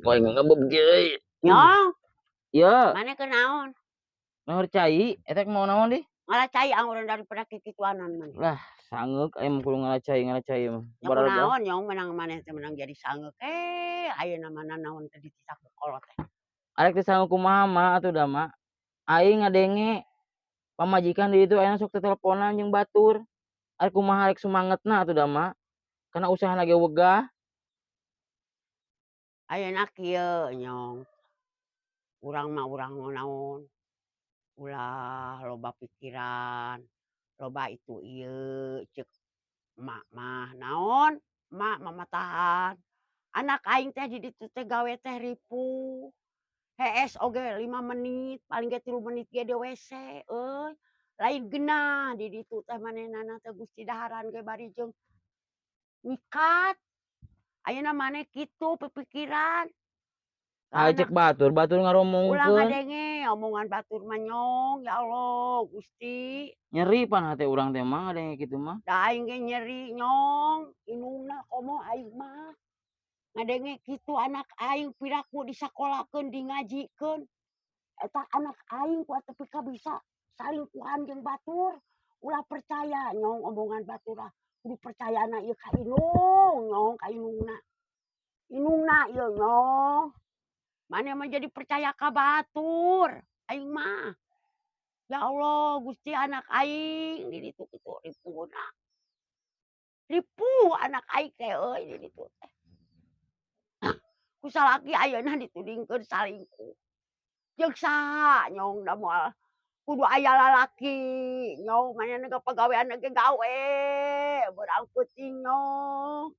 Poe ngebeb ge. Nyong, Ya, maneh kunaon? Nahor cai, eta mau naon dih? Ngala cai angguran daripada kikituanan maneh. Lah, sangeuk aya mah kudu ngala cai mah. Ya Bararga. kunaon, Nyong, menang maneh teh menang jadi sangeuk eh ayeuna mah nanaon teh dititah ku kolot teh. Arek teh sangeuk kumaha mah atuh da mah. Aing ngadenge pamajikan di ditu aya sok teteleponan jeung batur. Arek kumaha rek sumangetna atuh da mah. Karena usahana ge wegah. Ayeuna kieu, Nyong. Urang mah urang naon, ulah loba pikiran, loba itu ieu ceuk emak mah naon, emak mamatahan. Anak aing teh di ditu teh gawe teh ripuh. Hees oge 5 menit, paling ge 3 menit ge di WC euy. Lain geunah di ditu teh manehna teh Gusti, daharan ge bari jeung nyikat. Ayeuna maneh kitu pipikiran. Ai cek batur, batur Ulah ngaromongkeun. Ngadenge omongan batur mah, Nyong, ya Allah Gusti. Nyeri pan hate urang teh mah ngadenge kitu mah. Da aing ge nyeri, Nyong, indungna komo aing mah. Ngadenge kitu anak aing piraku disakolakeun, di ngajikeun. Eta anak aing ku tepi ka bisa salingkuhan jeung batur. Ulah percaya, Nyong, omongan batur ah. Kudu percayana ieu ka indung, Nyong, ka indungna. Indungna ieu, Nyong. Maneh mah jadi percaya ka batur, aing mah. Ya Allah Gusti, anak aing di ditu kitu ripuhna. Ripuh anak aing teh euy di ditu teh. Ku salaki ayeuna ditudingkeun salingkuh. Jeung saha, Nyong, da moal kudu aya lalaki, Nyong, manehna ge pagaweanna ge gawe beurang peuting, Nyong.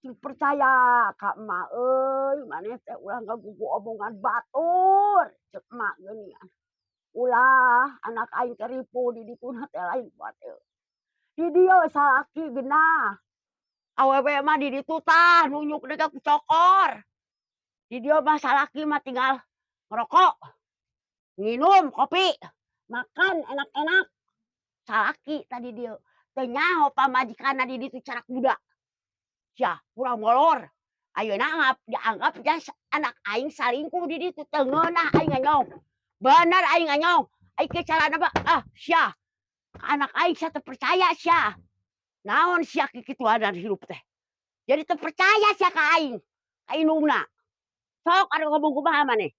Cing percaya ka emak euy, maneh teh ulah ngagugu omongan batur, ceuk emak geuningan. Ulah, anak aing teh ripuh di dituna teh lain kuatir. Di dieu salaki geunah. Awewe mah di ditu tah nunyuk deui ku cokor. Di dieu mah salaki mah tinggal ngerokok, nginum kopi, makan enak-enak. Salaki tah di dieu. Teu nyaho pamajikanna di ditu cara kuda. Sia kurang molor. Ayeuna dianggap jas anak aing salingkuh di ditu, teu ngeunah aing nganyong. Bener aing nganyong. Aing kieu carana mah ah sia. Anak aing sia teu percaya sia. Naon sia kikituanan hirup teh. Jadi teu percaya sia ka aing, ka indungna. Sok anu ngomong kumaha maneh.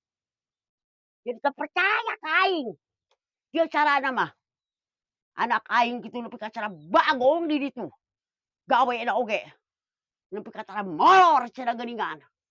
Jadi teu percaya ka aing. Kieu carana mah. Anak aing kitu nepi ka cara bagong di ditu. Gawena oge. Nepi ka tara molor cenah geuningan.